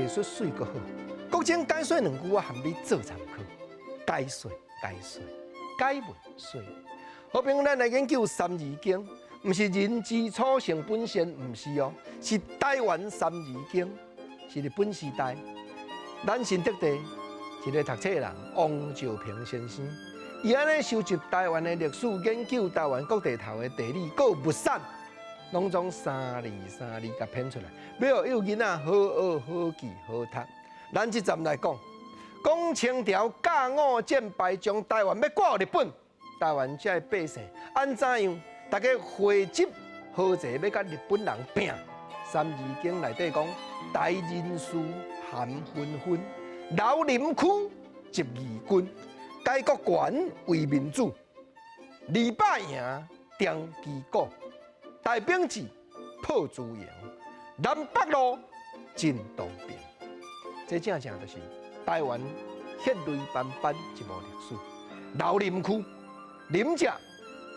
術媠閣好。國情解說兩句，我含你做參考。解說解說解文說，好比咱來研究《三字經》，毋是人之初性本善，毋是哦，是台灣《三字經》，是日本時代，咱新竹地一个讀冊人王兆平先生，伊按呢收集台灣的歷史，研究台灣各地頭的地理，閣有物產，攏總三字三字共編出來，欲予幼囡仔好學好記好讀。咱這站來講，講清朝甲午戰敗，將台灣欲割予日本，台灣這的百姓按怎樣？大家匯集豪勢，欲共日本人拚。三字經內底講：台人事咸紛紛，劉林區集義軍，改國權為民主，200營定旗鼓，大兵至破豬營，南北路進東平。這正正就是台灣血淚斑斑一幕歷史。劉林區，林者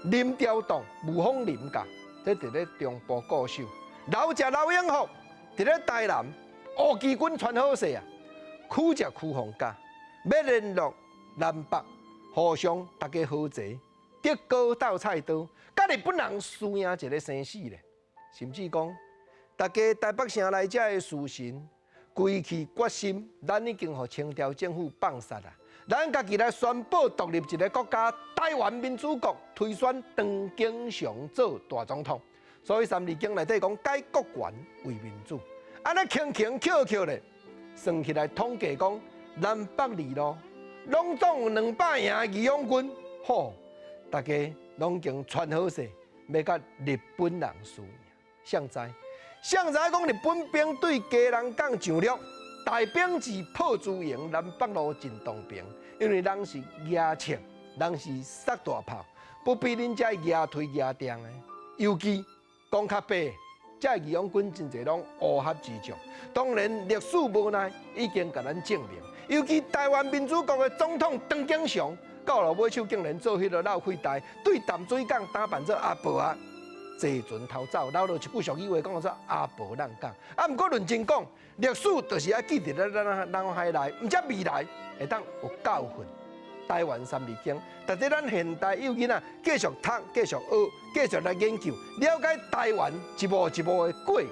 林朝棟、霧峰林家，這佇咧中部固守；劉者劉永福，佇咧台南吳其軍傳好勢啊。區者區鳳家，欲聯絡南北，互相大家合齊，竹篙鬥菜刀，共日本人輸贏一个生死咧。甚至講，大家台北城來遮的士紳，規氣決心，咱已經予清朝政府放殺啦。咱家己來宣布獨立一个國家，台灣民主國，推選唐景崧做大總統。所以三字經內底講，改國權為民主。按呢輕輕巧巧咧，算起來統計講，南北二路攏總有200營義勇軍，吼，大家攏經傳好勢，欲共日本人輸贏。誰知？誰知講日本兵對基隆港上陸，大兵至破豬營，南北路進東平。因為人是舉槍，人是殺大炮，不比恁遮舉推舉重的。尤其講較白，這義勇軍真濟攏烏合之眾。當然歷史無奈已經共咱證明，尤其台灣民主國的總統唐景崧，到落尾手竟然做彼个落氣台，對淡水港打扮做阿婆仔。坐船偷走，留落一句俗語話講做阿婆浪港。啊，毋過論真講，歷史就是愛記佇咧咱腦海內，毋才未來會當有教訓。台灣三字經，值得咱現代幼囡仔繼續讀、繼續學、繼續來研究，了解台灣一幕一幕的過去。